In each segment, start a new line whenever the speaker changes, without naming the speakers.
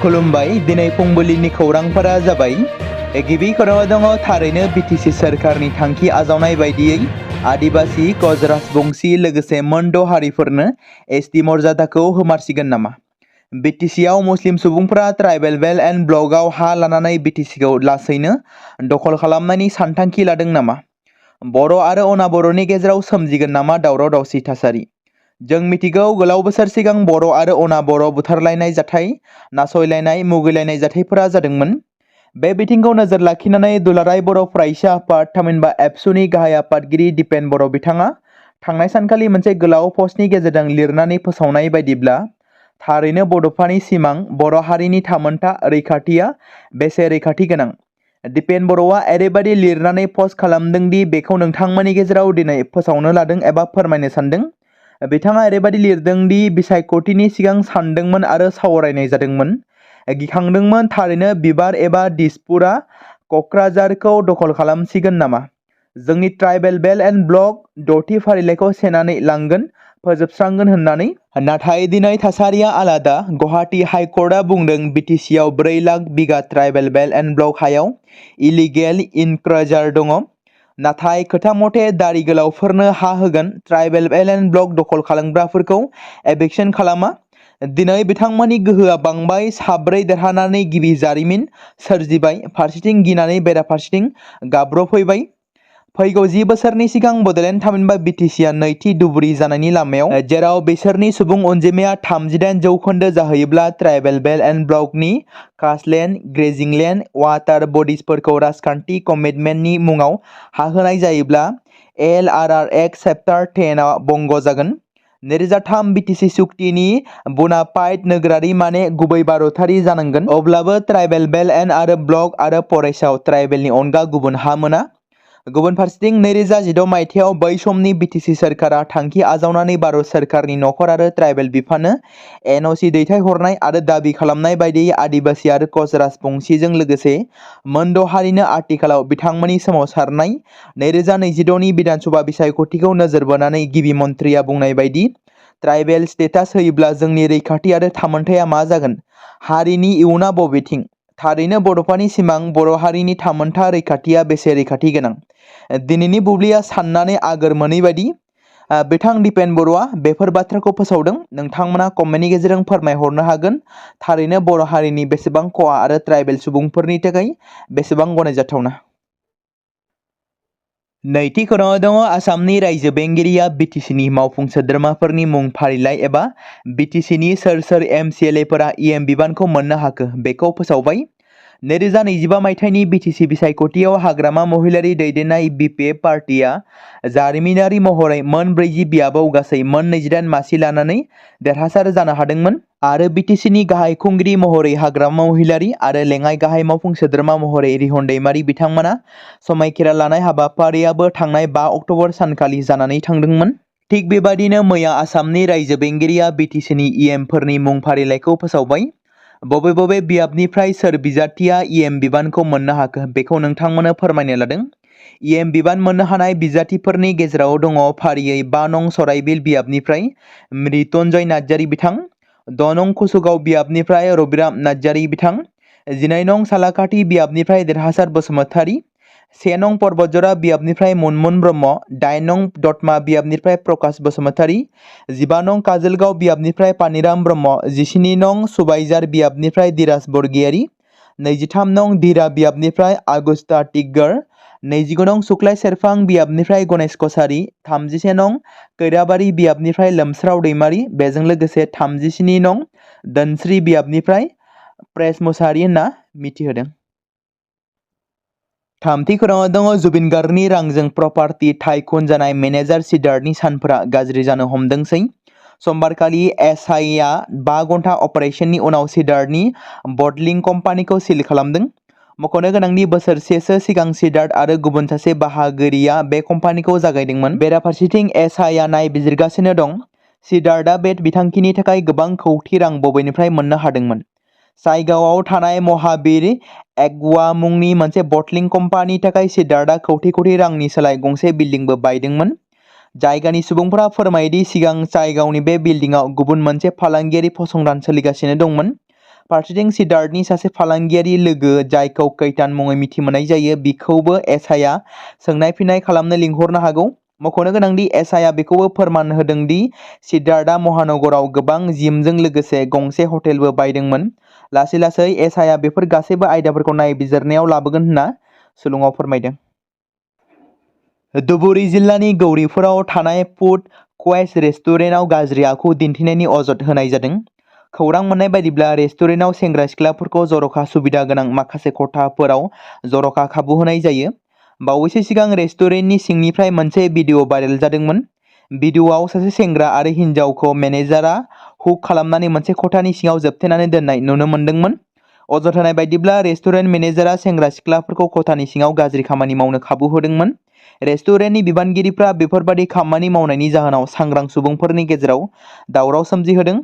खुलुमबाय दिनै फुंबिलिनि खौरांफोरा जाबाय गिबि खौराङाव दङ थारैनो बिटिसि सोरखारनि थांखि आजावनाय बायदियै आदिबासि राजबंसि लोगोसे मोन 6 हारिफोरनो एसटि मर्यादाखौ होमारसिगोन नामा? बिटिसिआव मुस्लिम सुबुंफोरा ट्राइबेल बेल्ट एन्ड ब्लकआव हा लानानै बिटिसिखौ लासैनो दखल खालामनायनि सानथांखि लादों नामा? बर' आरो अनाबर'नि गेजेराव सोमजिगोन नामा दावराव दावसि थासारि? जों मिथिगौ गोलाव बोसोर सिगां बर' आरो अनाबर' बुथारलायनाय जाथाय नासयलायनाय मुगैलायनाय जाथायफोरा जादोंमोन। बे बिथिंखौ नोजोर लाखिनानै दुलाराय बर' फरायसा आफाद थामहिनबा एबसुनि गाहाय आफादगिरि दिपेन बर' बिथाङा थांनाय सानखालि मोनसे गोलाव पस्टनि गेजेरजों लिरनानै फोसावनाय बायदिब्ला थारैनो बड'फानि सिमां बर' हारिनि थामोनथा रैखाथिया बेसे रैखाथि गोनां? दिपेन बर'आ ओरैबायदि लिरनानै पस्ट खालामदों दि बेखौ नोंथांमोननि गेजेराव दिनै फोसावनो लादों एबा फोरमायनो सानदों। बिथाङा ओरैबायदि लिरदों दि बिसायख'थिनि सिगां सानदोंमोन आरो सावरायनाय जादोंमोन, गिखांदोंमोन थारैनो बिबार एबा दिसपुरा क'क्राझारखौ दखल खालामसिगोन नामा? जोंनि ट्राइबेल बेल्ट एन्ड ब्लक 6थि फारिलाइखौ सेनानै लांगोन, फोजोबस्रांगोन होननानै। नाथाय दिनै थासारिया आलादा। गुवाहाटी हाइकर्टआ बुंदों बिटिसिआव 4 लाख बिगा ट्राइबेल बेल्ट एन्ड ब्लक हायाव इलिगेल इनक्रोचार दङ। नाथाय खोथा मथे दारि गोलावफोरनो हा होगोन, ट्राइबेल बेल्ट एन्ड ब्लक दखल खालामग्राफोरखौ एभिक्सन खालामा। दिनै बिथांमोननि गोहोआ बांबाय, साब्रै देरहानानै गिबि जारिमिन सोरजिबाय, फारसेथिं गिनानै बेराफारसेथिं गाब्र'फैबाय। फैगौ 10 बोसोरनि सिगां बड'लेण्ड थामहिनबा बिटिसिआ नैथि धुबुरी जानायनि लामायाव, जेराव बिसोरनि सुबुं अनजिमाया 38% जाहैयोब्ला ट्राइबेल बेल्ट एन्ड ब्लकनि कास्टलेन्ड, ग्रेजिंलेन्ड, वाटार बडिजफोरखौ राजखान्थि कमिटमेन्टनि मुङाव हा होनाय जायोब्ला एलआरआर एक्ट चेप्टार 10 आ बंग जागोन। 2003 बिटिसि सुक्तिनि बुनाफाइड नोगोरारि माने गुबै भारतारि जानांगोन। अब्लाबो ट्राइबेल बेल्ट एन्ड आरो ब्लक आरो फरेस्टआव ट्राइबेलनि अनगा गुबुन हा मोना। गुबुन फारसेथिं 2016 मायथाइयाव बै समनि बिटिसि सोरखारा थांखि आजावनानै भारत सोरखारनि नखर आरो ट्राइबेल बिफाननो एनअसि दैथायहरनाय आरो दाबि खालामनाय बायदियै आदिबासि आरो कच राजबंसिजों लोगोसे मोन 6 हारिनो आथिखालाव बिथांमोननि सोमावसारनाय 2026 नि बिधानसभा बिसायख'थिखौ नोजोर बोनानै गिबि मन्थ्रिया बुंनाय बायदि ट्राइबेल स्टेटास होयोब्ला जोंनि रैखाथि आरो थामोनथाया मा जागोन? हारिनि इयुना बबेथिं? थारैनो बड'फानि सिमां बर' हारिनि थामोनथा रैखाथिया बेसे रैखाथि गोनां? दिनैनि बुब्लिया साननानै आगोर मोनै बायदि। बिथां दिपेन बर'आ बेफोर बाथ्राखौ फोसावदों। नोंथांमोना कमेन्टनि गेजेरजों फोरमायहरनो हागोन थारैनो बर' हारिनि बेसेबां खहा आरो ट्राइबेल सुबुंफोरनि थाखाय बेसेबां गनायजाथावना। नैथि खौराङाव दङ आसामनि रायजो बेंगिरिया बिटिसिनि मावफुं सोद्रोमाफोरनि मुं फारिलाइ एबा बिटिसिनि सोर सोर एमसिएलएफोरा इएम बिबानखौ मोननो हाखो बेखौ फोसावबाय। 2025 मायथाइनि बिटिसि बिसायख'थियाव हाग्रामा महिलारि दैदेननाय बिपिएफ पार्टिया जारिमिनारि महरै मोन 40 बियाबाव गासै मोन 28 मासि लानानै देरहासार जानो हादोंमोन आरो बिटिसिनि गाहाय खुंगिरि महरै हाग्रामा महिलारि आरो लेङाइ गाहाय मावफुं सोद्रोमा महरै रिहन दैमारि बिथांमोना समायखिरा लानाय हाबाफारियाबो थांनाय 5 अक्ट'बर सानखालि जानानै थांदोंमोन। थिग बेबादिनो मैया आसामनि रायजो बेंगिरिया बिटिसिनि इएमफोरनि मुं फारिलाइखौ फोसावबाय। बबे बबे बियाबनिफ्राय सोर बिजाथिया इएम बिबानखौ मोननो हाखो बेखौ नोंथांमोननो फोरमायनो लादों। इएम बिबान मोननो हानाय बिजाथिफोरनि गेजेराव दङ फारियै 5 नं सराइबिल बियाबनिफ्राय मृत्युन्जय नार्जारी बिथां, 6 नं कुसुगाव बियाबनिफ्राय रबिराम नार्जारी बिथां, 12 नं सालाकाथि बियाबनिफ्राय देरहासार बसुमतारी, 1 नं पर्बतजरा बियाबनिफ्राय मुनमुन ब्रह्म, 8 नं दतमा बियाबनिफ्राय प्रकाश बसुमतारी, 15 नं काजलगाव बियाबनिफ्राय पानिराम ब्रह्म, 17 नं सुबाइजार बियाबनिफ्राय धीराज बरगयारी, 23 नं धीरा बियाबनिफ्राय आगुस्ता टिग्गर, 29 नं सुक्लाय सेरफां बियाबनिफ्राय गणेश कसारी, 31 नं कैराबारि बियाबनिफ्राय लोमस्राव दैमारी, बेजों लोगोसे 37 नं दोनस्रि बियाबनिफ्राय प्रेस मुसाहारि होनना मिथिहोदों। थामथि खौराङाव दङ जुबिन गार्गनि रांजों प्रपार्टि टाइकुन जानाय मेनेजार सिद्धार्थनि सानफोरा गाज्रि जानो हमदोंसै। समबारखालि एसआइआ 5 घन्टा अपारेशननि उनाव सिद्धार्थनि बटलिं कम्पानिखौ सिल खालामदों। मख'नो गोनांदि बोसोरसेसो सिगां सिद्धार्थ आरो गुबुन सासे बाहागोरिया बे कम्पानिखौ जागायदोंमोन। बेराफारसेथिं एसआइआ नायबिजिरगासिनो दं। सिद्धार्थआ बे बिथांखिनि थाखाय गोबां कौटि रां बबेनिफ्राय मोननो हादोंमोन। साइगावआव थानाय महाबीर एग्वा मुंनि मोनसे बटलिं कम्पानिनि थाखाय सिद्धार्थआ कौटि रांनि सोलाय गंसे बिल्डिंबो बायदोंमोन। जायगानि सुबुंफोरा फोरमायोदि सिगां साइगावनि बे बिल्डिंआव गुबुन मोनसे फालांगियारि फसंथान सोलिगासिनो दंमोन। फारसेथिं सिद्धार्थनि सासे फालांगियारि लोगो जायखौ कैतान मुङै मिथिमोननाय जायो बिखौबो एसआइआ सोंनाय फिननाय खालामनो लिंहरनो हागौ। मख'नो गोनांदि एसआइआ बेखौबो फोरमान होदों दि सिद्धार्थआ महानगराव गोबां जिमजों लोगोसे गंसे हटेलबो बायदोंमोन। लासै लासै एसआइआ बेफोर गासैबो आयदाफोरखौ नायबिजिरनायाव लाबोगोन होनना सुलुङाव फोरमायदों। धुबुरी जिल्लानि गौरीपुराव थानाय फुड क्वेस्ट रेस्टुरेन्टआव गाज्रि आखु दिन्थिनायनि अजद होनाय जादों। खौरां मोननाय बायदिब्ला रेस्टुरेन्टआव सेंग्रा सिख्लाफोरखौ जर'खा सुबिदा गोनां माखासे खथाफोराव जर'खा खाबु होनाय जायो। बावैसो सिगां रेस्टुरेन्टनि सिंनिफ्राय मोनसे भिडिअ भाइरेल जादोंमोन। भिडिअआव सासे सेंग्रा आरो हिन्जावखौ मेनेजारआ हुक खालामनानै मोनसे खथानि सिङाव जोबथेनानै दोननाय नुनो मोन्दोंमोन। अजद होनाय बायदिब्ला रेस्टुरेन्ट मेनेजारआ सेंग्रा सिख्लाफोरखौ खथानि सिङाव गाज्रि खामानि मावनो खाबु होदोंमोन। रेस्टुरेन्टनि बिबानगिरिफ्रा बेफोरबादि खामानि मावनायनि जाहोनाव सांग्रां सुबुंफोरनि गेजेराव दावराव सोमजिहोदों।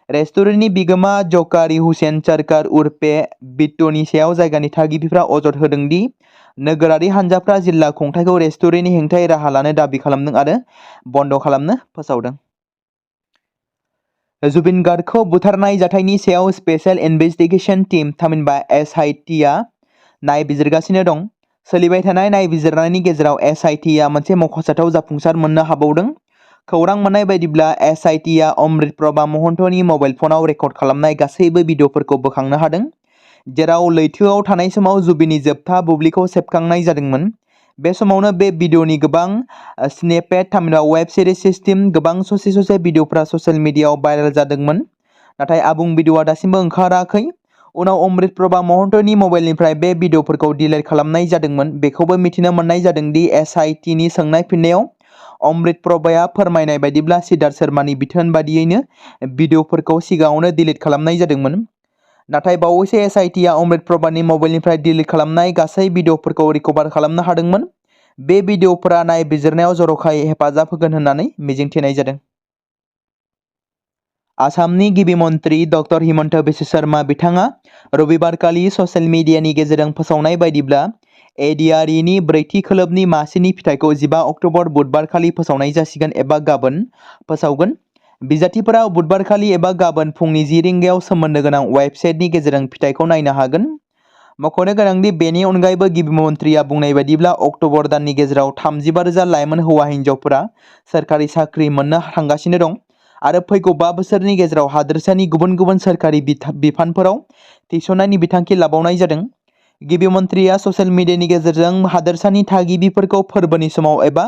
रेस्टुरेन्टनि बिगोमा जकारी हुसैन सरकार उर्फे बिट्टुनि सायाव जायगानि थागिबिफ्रा अजद होदों दि नोगोरारि हान्जाफ्रा जिल्ला खुंथायखौ रेस्टुरेन्टनि हेंथायै राहा लानो दाबि खालामदों आरो बन्द खालामनो फोसावदों। जुबिन गार्गखौ बुथारनाय जाथायनि सायाव स्पेशल इन्वेस्टिगेशन टीम थामहिनबा एसआइटिआ नायबिजिरगासिनो दं। सोलिबाय थानाय नायबिजिरनायनि गेजेराव एसआइटिआ मोनसे मख'जाथाव जाफुंसार मोननो हाबावदों। खौरां मोननाय बायदिब्ला एसआइटिआ अमृत प्रभा महन्तनि मबाइल फनाव रेकर्ड खालामनाय गासैबो भिडिअफोरखौ बोखांनो हादों, जेराव लैथोआव थानाय समाव जुबिननि जोबथा बुब्लिखौ सेबखांनाय जादोंमोन। बे समावनो बे भिडिअनि गोबां स्निपेट थामहिनबा वेब सिरिज सिस्टेम गोबां ससे भिडिअफ्रा ससियेल मिडियाआव भाइरेल जादोंमोन, नाथाय आबुं भिडिअआ दासिमबो ओंखाराखै। उनाव अमृत प्रभा महन्तनि मबाइलनिफ्राय बे भिडिअफोरखौ डिलिट खालामनाय जादोंमोन। बेखौबो मिथिनो मोननाय जादों दि एसआइटिनि सोंनाय फिननायाव अमृत प्रभाया फोरमायनाय बायदिब्ला सिद्धार्थ शर्मानि बिथोन बादियैनो भिडिअफोरखौ सिगाङावनो डिलिट खालामनाय जादोंमोन। नाथाय बावैसो एसआइटिआ अमृत प्रभानि मबाइलनिफ्राय डिलिट खालामनाय गासै भिडिअफोरखौ रिकभार खालामनो हादोंमोन। बे भिडिअफोरा नायबिजिरनायाव जर'खायै हेफाजाब होगोन होननानै मिजिंथिनाय जादों। आसामनि गिबि मन्त्रि डक्टर हिमन्त बिश्व शर्मा बिथाङा रबिबारखालि ससियेल मिडियानि गेजेरजों फोसावनाय बायदिब्ला एडिआरइनि ब्रैथि खोलोबनि मासिनि फिथाइखौ 15 अक्ट'बर बुधबारखालि फोसावनाय जासिगोन एबा गाबोन फोसावगोन। बिजाथिफोरा बुधबारखालि एबा गाबोन फुंनि 10 रिंगायाव सोमोन्दो गोनां वेबसाइटनि गेजेरजों फिथाइखौ नायनो हागोन। मख'नो गोनांदि बेनि अनगायैबो गिबि मन्थ्रिया बुंनाय बायदिब्ला अक्ट'बर दाननि गेजेराव 35,000 लाइमोन हौवा हिन्जावफोरा सोरखारि साख्रि मोननो थांगासिनो दं आरो फैगौ 5 बोसोरनि गेजेराव हादोरसानि गुबुन गुबुन सोरखारि बिफानफोराव थिसननायनि बिथांखि लाबावनाय जादों। गिबि मन्थ्रिया ससियेल मिडियानि गेजेरजों हादोरसानि थागिबिफोरखौ फोरबोनि समाव एबा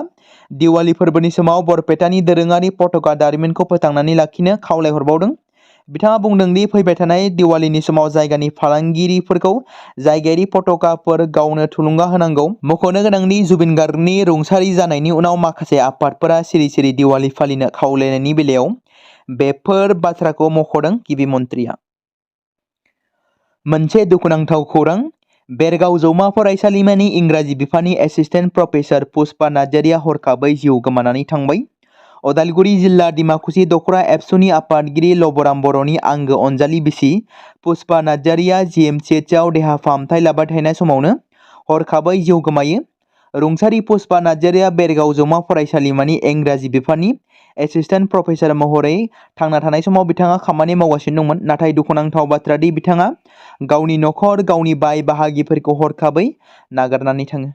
दिवाली फोरबोनि समाव बरपेटानि दोरोङारि पताका दारिमिनखौ फोथांनानै लाखिनो खावलायहरबावदों। बिथाङा बुंदों दि फैबाय थानाय दिवालीनि समाव जायगानि फालांगिरिफोरखौ जायगायारि पताकाफोर गावनो थुलुंगा होनांगौ। मख'नो गोनांदि जुबिन गार्गनि रुंसारि जानायनि उनाव माखासे आफादफोरा सिरि दिवाली फालिनो खावलायनायनि बेलायाव बेफोर बाथ्राखौ मख'दों। गिबि मन्थ्रिया मोनसे दुखुनांथाव खौरां। बेरगाव जौमा फरायसालिमानि इंराजि बिफाननि एसिस्टेन्ट प्रफेसार पुष्पा नार्जारिया हरखाबै जिउ गोमानानै थांबाय। अदालगुरि जिल्ला डिमाकुसि दख'रा एबसुनि आफादगिरि लबराम बर'नि आंगो अनजालि बिसि पुष्पा नार्जारिया जिएमसिएचआव देहा फाहामथाय लाबाय थानाय समावनो हरखाबै जिउ गोमायो। रुंसारि पुष्पा नार्जारिया बेरगाव जौमा फरायसालिमानि इंराजि बिफाननि एसिस्टेन्ट प्रफेसार महरै थांना थानाय समाव बिथाङा खामानि मावगासिनो दंमोन। नाथाय दुखुनांथाव बाथ्रा दि बिथाङा गावनि नखर, गावनि बाय बाहागिफोरखौ हरखाबै नागारनानै थाङो।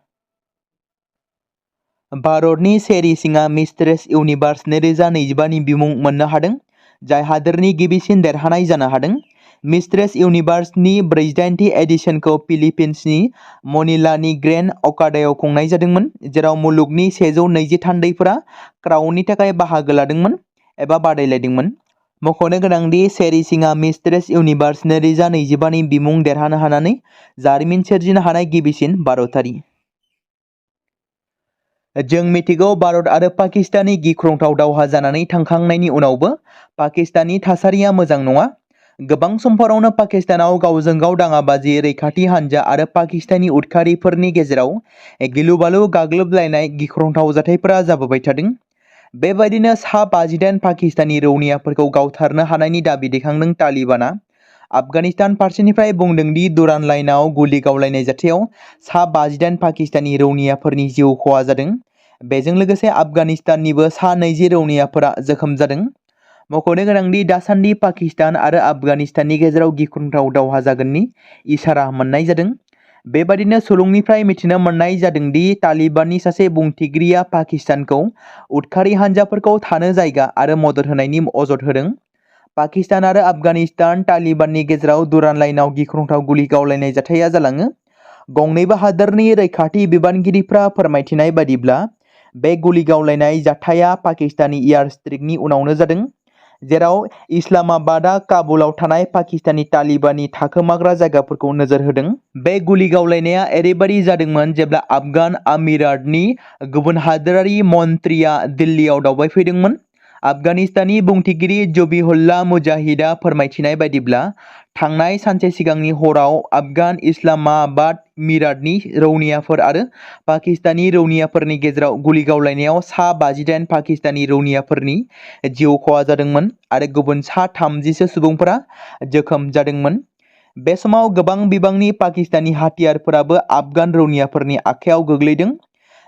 भारतनि शेरी सिंहआ मिस्ट्रेस इउनिभार्स 2025 नि बिमुं मोननो हादों, जाय हादोरनि गिबिसिन देरहानाय जानो हादों। मिस्ट्रेस इउनिभार्सनि 48थि एडिशनखौ फिलिपिन्सनि मनिलानि ग्रेन्ड अकादायाव खुंनाय जादोंमोन, जेराव मुलुगनि 120 थान्दैफोरा क्राउननि थाखाय बाहागो लादोंमोन एबा बादायलायदोंमोन। मख'नो गोनांदि शेरी सिंहआ मिस्ट्रेस इउनिभार्स 2025 नि बिमुं देरहानो हानानै जारिमिन सोरजिनो हानाय गिबिसिन भारतारि। जों मिथिगौ भारत आरो पाकिस्ताननि गिख्रंथाव दावहा जानानै थांखांनायनि उनावबो पाकिस्ताननि थासारिया मोजां नङा। गोबां समफोरावनो पाकिस्तानाव गावजों गाव दाङाबाजि, रैखाथि हान्जा आरो पाकिस्तानी उदखारिफोरनि गेजेराव गिलु-बालु गाग्लोबलायनाय गिख्रंथाव जाथायफोरा जाबोबाय थादों। बेबायदिनो सा 58 पाकिस्तानी रौनियाफोरखौ गावथारनो हानायनि दाबि दैखांदों। तालिबानआ आफगानिस्तान फारसेनिफ्राय बुंदों दि दुरान लाइनआव गुलि गावलायनाय जाथायाव सा 58 पाकिस्तानी रौनियाफोरनि जिउ खहा जादों। बेजों लोगोसे आफगानिस्ताननिबो सा 20 रौनियाफोरा जोखोम जादों। मख'नो गोनांदि दासान्दि पाकिस्तान आरो आफगानिस्ताननि गेजेराव गिख्रंथाव दावहा जागोननि इसारा मोननाय जादों। बेबादिनो सुलुंनिफ्राय मिथिनो मोननाय जादोंदि तालिबाननि सासे बुंथिगिरिया पाकिस्तानखौ उदखारि हान्जाफोरखौ थानो जायगा आरो मदद होनायनि अजद होदों। पाकिस्तान आरो आफगानिस्तान तालिबाननि गेजेराव दुरान लाइनाव गिख्रंथाव गुलि गावलायनाय जाथाया जालाङो। गंनैबो हादोरनि रैखाथि बिबानगिरिफ्रा फोरमायथिनाय बादिब्ला बे गुलि गावलायनाय जाथाया पाकिस्तानी एयार स्ट्राइकनि उनावनो जादों, जेराव इस्लामाबादआ काबुलाव थानाय पाकिस्तानी तालिबाननि थाखोमाग्रा जायगाफोरखौ नोजोर होदों। बे गुलि गावलायनाया ओरैबादि जादोंमोन जेब्ला आफगान आमिरातनि गुबुन हादोरारि मन्थ्रिया दिल्लीयाव दावबायफैदोंमोन। आफगानिस्तानी बुंथिगिरि जबिहुल्लाह मुजाहिदआ फोरमायथिनाय बायदिब्ला थांनाय सानसे सिगांनि हराव आफगान इस्लामाबाद मिरातनि रौनियाफोर आरो पाकिस्तानी रौनियाफोरनि गेजेराव गुलि गावलायनायाव सा 58 पाकिस्तानी रौनियाफोरनि जिउ खहा जादोंमोन आरो गुबुन सा 30 सुबुंफोरा जोखोम जादोंमोन। बे समाव गोबां बिबांनि पाकिस्तानी हाथियारफोराबो आफगान रौनियाफोरनि आखायाव गोग्लैदों।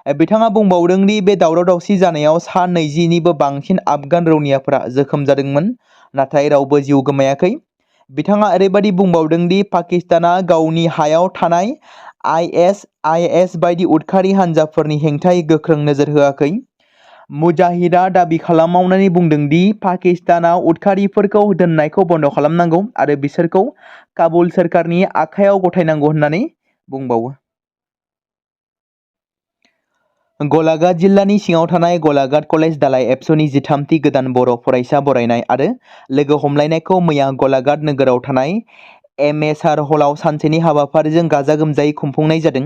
बिथाङा बुंबावदों दि बे दावराव-दावसि जानायाव सा 20निबो बांसिन आफगान रौनियाफोरा जोखोम जादोंमोन, नाथाय रावबो जिउ गोमायाखै। बिथाङा ओरैबादि बुंबावदों दि पाकिस्ताना गावनि हायाव थानाय ISIS बायदि उदखारि हान्जाफोरनि हेंथायै गोख्रों नोजोर होआखै। मुजाहिदआ दाबि खालामनानै बुंदों दि पाकिस्तानाव उदखारिफोरखौ दोननायखौ बन्द' खालामनांगौ आरो बिसोरखौ काबुल सोरखारनि आखायाव गथायनांगौ होननानै बुंबावो। गलाघाट जिल्लानि सिङाव थानाय गलाघाट कलेज दालाइ एबसुनि 13थि गोदान बर' फरायसा बरायनाय आरो लोगो हमलायनायखौ मैया गलाघाट नोगोराव थानाय MSR हलाव सानसेनि हाबाफारिजों गाजा-गोमजायै खुंफुंनाय जादों।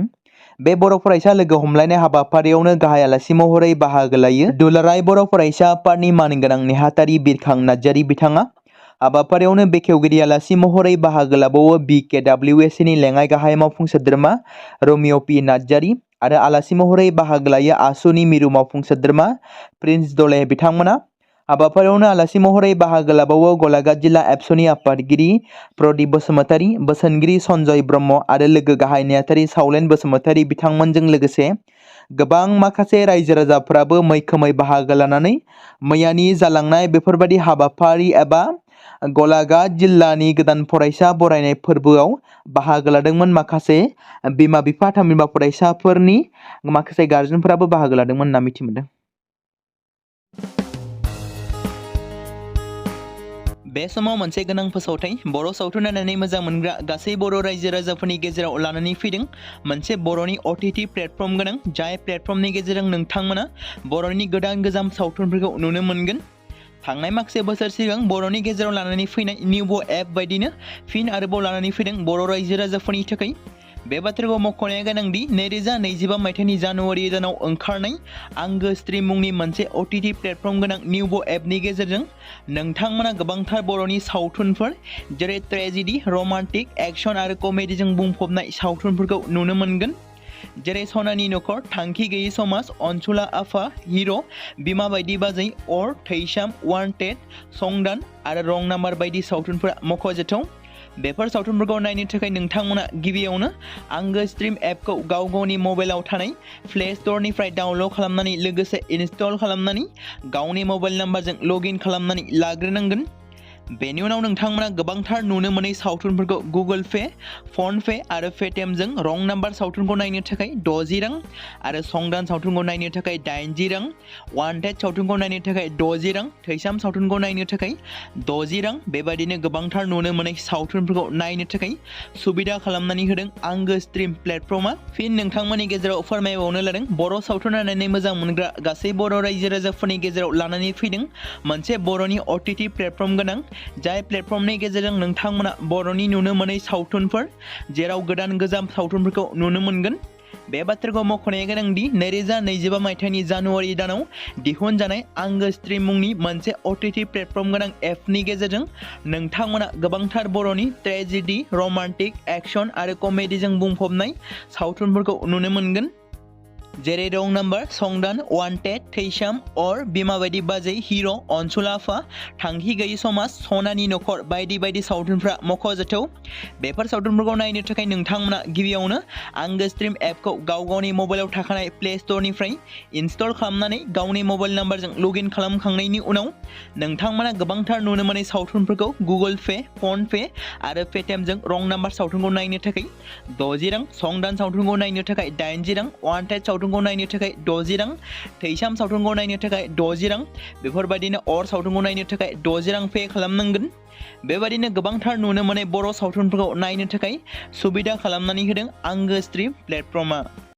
बे बर' फरायसा लोगो हमलायनाय हाबाफारियावनो गाहाय आलासि महरै बाहागो लायो दुलाराय बर' फरायसा आफादनि मानगोनां नेहाथारि बिरखां नार्जारि बिथाङा। हाबाफारियावनो बेखेवगिरि आलासि महरै बाहागो लाबावो BKWSनि लेङाइ गाहाय मावफुं सोद्रोमा रमिय' P. नार्जारि आरो आलासि महरै बाहागो लायो आसुनि मिरु मावफुं सोद्रोमा प्रिन्स दले बिथांमोना। हाबाफारियावनो आलासि महरै बाहागो लाबावो गलाघाट जिल्ला एबसुनि आफादगिरि प्रदीप बसुमतारी, बोसोनगिरि सन्जय ब्रह्म आरो लोगो गाहाय नेहाथारि सावलेन बसुमतारी बिथांमोनजों लोगोसे गोबां माखासे रायजो राजाफोराबो मैखोमै बाहागो लानानै मैयानि जालांनाय बेफोरबादि हाबाफारि एबा गलाघाट जिल्लानि गोदान फरायसा बरायनाय फोरबोआव बाहागो लादोंमोन। माखासे बिमा-बिफा थामहिनबा फरायसाफोरनि माखासे गारजेनफोराबो बाहागो लादोंमोन होनना मिथि मोनदों। बे समाव मोनसे गोनां फोसावथाय बर' सावथुन नायनानै मोजां मोनग्रा गासै बर' रायजो राजाफोरनि गेजेराव लानानै फैदों मोनसे बर'नि OTT प्लेटफर्म गोनां, जाय प्लेटफर्मनि गेजेरजों नोंथांमोना बर'नि गोदान गोजाम सावथुनफोरखौ नुनो मोनगोन। थांनाय माखासे बोसोर सिगां बर'नि गेजेराव लानानै फैनाय निउबो एप बायदिनो फिन आरोबाव लानानै फैदों बर' रायजो राजाफोरनि थाखाय। बे बाथ्राखौ मख'नाया गोनांदि 2025 मायथाइनि जानुवारि दानाव ओंखारनाय आंगो स्ट्रिम मुंनि मोनसे OTT प्लेटफर्म गोनां निउबो एपनि गेजेरजों नोंथांमोना गोबांथार बर'नि सावथुनफोर जेरै ट्रेजेडि, रमान्टिक, एक्शन आरो कमेडिजों बुंफबनाय सावथुनफोरखौ नुनो मोनगोन। जेरै सनानि नखर, थांखि गैयै समाज, अनसुला आफा, हिर', बिमा बायदि बाजै, अर, थैसाम, वान्टेड, संदान आरो रं नाम्बार बायदि सावथुनफोरा मख'जाथाव। बेफोर सावथुनफोरखौ नायनो थाखाय नोंथांमोना गिबियावनो आंगो स्ट्रिम एपखौ गाव गावनि मबाइलाव थानाय प्ले स्ट'रनिफ्राय डाउनल'ड खालामनानै लोगोसे इनस्टल खालामनानै गावनि मबाइल नाम्बारजों लगइन खालामनानै लाग्रोनांगोन। बेनि उनाव नोंथांमोना गोबांथार नुनो मोनै सावथुनफोरखौ गुगोल पे, फन पे आरो पेटिएमजों रं नाम्बार सावथुनखौ नायनो थाखाय 60 रां आरो संदान सावथुनखौ नायनो थाखाय 80 रां, वान्टेड सावथुनखौ नायनो थाखाय 60 रां, थैसाम सावथुनखौ नायनो थाखाय 60 रां बेबायदिनो गोबांथार नुनो मोनै सावथुनफोरखौ नायनो थाखाय सुबिदा खालामनानै होदों आंगो स्ट्रिम प्लेटफर्मा। फिन नोंथांमोननि गेजेराव फोरमायबावनो लादों बर' सावथुन नायनानै मोजां मोनग्रा गासै बर' रायजो राजाफोरनि गेजेराव लानानै फैदों मोनसे बर'नि OTT प्लेटफर्म गोनां, जाय प्लेटफर्मनि गेजेरजों नोंथांमोना बर'नि नुनो मोनै सावथुनफोर जेराव गोदान गोजाम सावथुनफोरखौ नुनो मोनगोन। बे बाथ्राखौ मख'नाया गोनांदि 2025 मायथाइनि जानुवारि दानाव दिहुनजानाय आंगो स्ट्रिम मुंनि मोनसे OTT प्लेटफर्म गोनां एपनि गेजेरजों नोंथांमोना गोबांथार बर'नि ट्रेजेडि, रमान्टिक, एक्शन आरो कमेडिजों बुंफबनाय सावथुनफोरखौ नुनो मोनगोन। जेरै रं नाम्बार, संदान, वान्टेड, थैसाम, अर, बिमा बायदि बाजै, हिर', अनसुलाफा, थांखि गैयि समाज, सनानि नखर बायदि बायदि सावथुनफ्रा मख'जाथाव। बेफोर सावथुनफोरखौ नायनो थाखाय नोंथांमोना गिबियावनो आंगो स्ट्रिम एपखौ गावनि मबाइलाव थाखानाय प्ले स्ट'रनिफ्राय इनस्टल खालामनानै गावनि मबाइल नाम्बारजों लगइन खालामखांनायनि उनाव नोंथांमोना गोबांथार नुनो मोनै सावथुनफोरखौ गुगोल पे, फन पे आरो पेटिएमजों रं नाम्बार सावथुनखौ नायनो थाखाय 60 रां, संदान सावथुनखौ नायनो थाखाय 80 रां, वान्टेड सावथुनखौ नायनो थाखाय 60 रां, थैसाम सावथुनखौ नायनो थाखाय 60 रां, बेफोरबायदिनो अर सावथुनखौ नायनो थाखाय 60 रां पे खालामनांगोन। बेबायदिनो गोबांथार नुनो मोनै बर' सावथुनफोरखौ नायनो थाखाय सुबिदा खालामनानै होदों आंगो स्ट्रिम प्लेटफर्मआ।